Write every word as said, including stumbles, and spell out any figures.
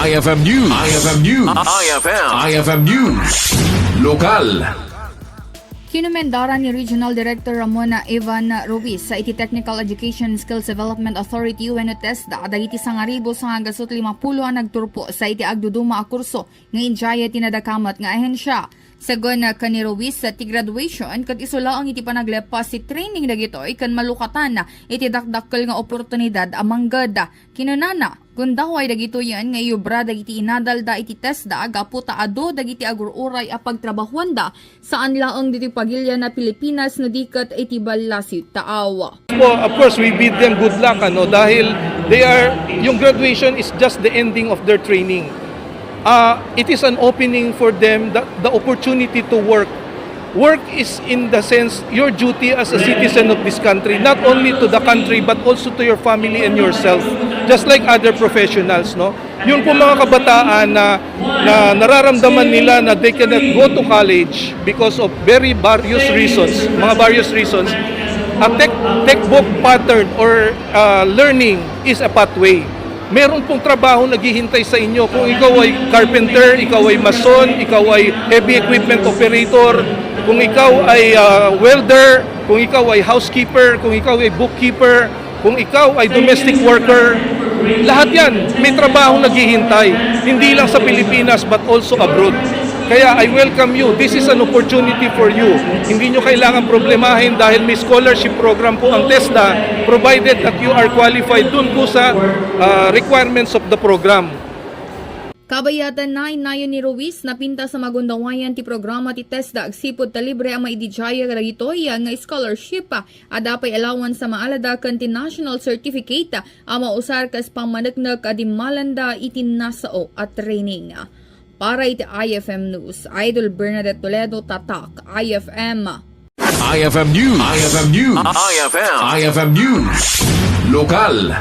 I F M News. I F M News. I F M. I F M News. Lokal. Kinumendara ni Regional Director Ramon Evan Ruiz sa iti Technical Education Skills Development Authority wenno TESDA dagiti sangaribu sangagasut limapulo a nagturpo sa iti agduduma a kurso nga idiay ti nadakamat nga ahensya. Sagon ken ni Ruiz, ti graduation ket isu laeng iti panagleppas ti training dagitoy ken malukatan iti dakdakkel nga oportunidad a mangged. Kinunana, gundaway dagitoyen nga iubra dagiti inadalda iti TESDA gapu ta adu dagiti agur-uray a pagtrabahuanda, saan laeng ditoy pagilian a Pilipinas no di ket iti ballasiw taaw. Well, of course, we bid them good luck, ano, dahil they are, yung graduation is just the ending of their training. Uh, it is an opening for them, the, the opportunity to work. Work is, in the sense, your duty as a citizen of this country, not only to the country but also to your family and yourself, just like other professionals, no? Yun po, mga kabataan na, na nararamdaman nila na they cannot go to college because of very various reasons, mga various reasons, a tech, textbook pattern or uh, learning is a pathway. Meron pong trabaho naghihintay sa inyo. Kung ikaw ay carpenter, ikaw ay mason, ikaw ay heavy equipment operator, kung ikaw ay uh, welder, kung ikaw ay housekeeper, kung ikaw ay bookkeeper, kung ikaw ay domestic worker, lahat yan, may trabaho naghihintay. Hindi lang sa Pilipinas but also abroad. Kaya I welcome you. This is an opportunity for you. Hindi nyo kailangan problemahin dahil may scholarship program po ang TESDA provided that you are qualified dun po sa uh, requirements of the program. Kabayatan na, inayon ni Ruiz, napintas a magundawayan ti programa ti TESDA agsipud ta libre a maididiay kadagitoy nga scholarship. Adda pay allowance a maalada ken ti national certificate a mausar kas pammaneknek a dimmalanda iti nasao a training. Para iti I F M News, Idol Bernadette Toledo, Tatak, I F M. I F M News. I F M News. I F M. I F M News. Lokal.